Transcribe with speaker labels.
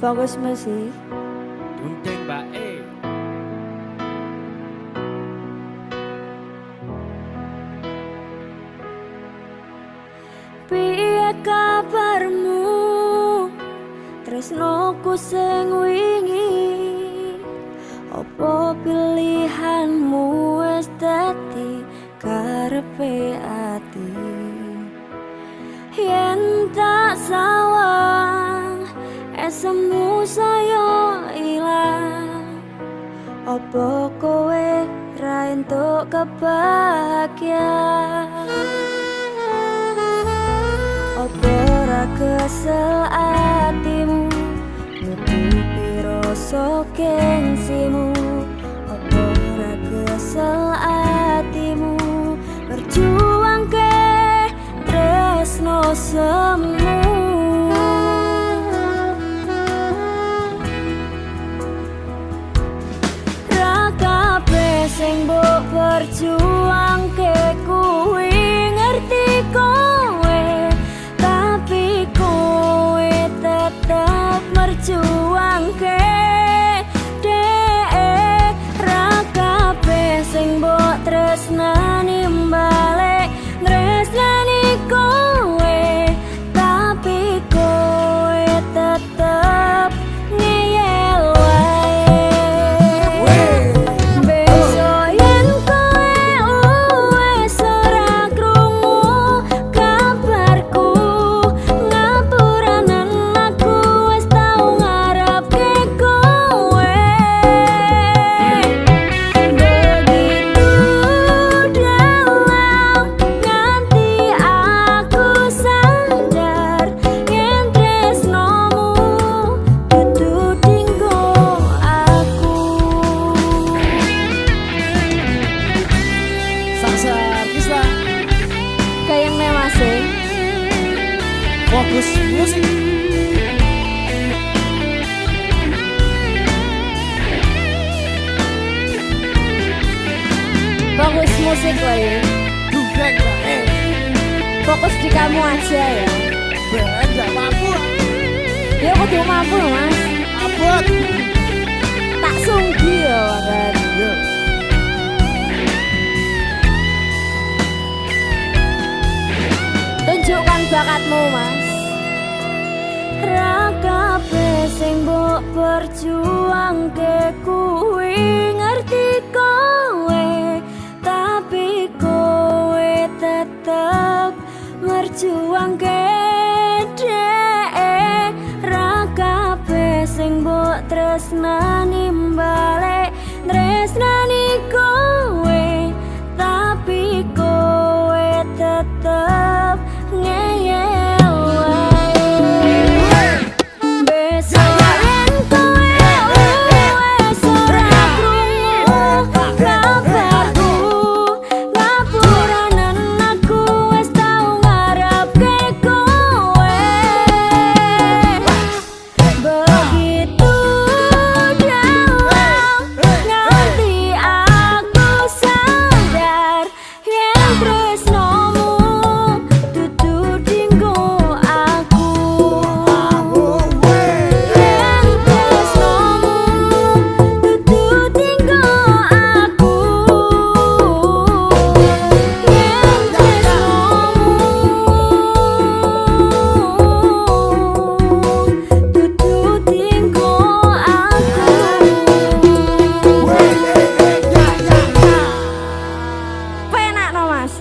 Speaker 1: Fokus musik.
Speaker 2: Dundeng Mbak E.
Speaker 1: Piye kabarmu? Tresnoku sing wingi, opo pilihanmu wis dadi karepe ati? Yen tak sawang esemu saya ilang, opo kowe ra entuk kebahagiaan? Opo ra kesel atimu nutupi rasa gengsimu? Opo ra kesel atimu berjuangke tresno semu? Ra kabeh sing mbok perjuangke kuwi ngerti kowe, tapi kowe tetep merjuangke dhek. Ra kabeh sing mbok tresnani balik tresnani kowe, tapi kowe tetep ngeyel wae. Besok yen kowe wis ora krungu kabarku, ngapuranen aku wis tau ngarepke kowe. Begitu dalam nganti aku sadar yen tresnomu dudu dinggo aku.
Speaker 2: Sasar Kisah.
Speaker 1: Kayang mewase.
Speaker 2: Fokus musik.
Speaker 1: Fokus musik wae.
Speaker 2: Dundeng Mbak E.
Speaker 1: Fokus di kamu aja ya.
Speaker 2: Ben gak mampu.
Speaker 1: Ya kudu mampu lho, Mas.
Speaker 2: Abot.
Speaker 1: Tak sunggi ya kan.
Speaker 2: Yo.
Speaker 1: Tunjukkan bakatmu, Mas. Ra kabeh sing mbok perjuangke kuwi ngerti kowe, tapi kowe tetep merjuangke dhek. Ra kabeh sing mbok tresnani balik tresnani kowe, tapi kowe tetep ngeyel wae. Besok yen kowe wis ora krungu kabarku, ngapuranen aku wis tau ngarepke kowe. Begitu dalam nganti aku sadar yen tresnomu dudu dinggo aku. Yen tresnomu dudu dinggo aku. Yen tresnomu dudu dinggo aku. Penak no Mas.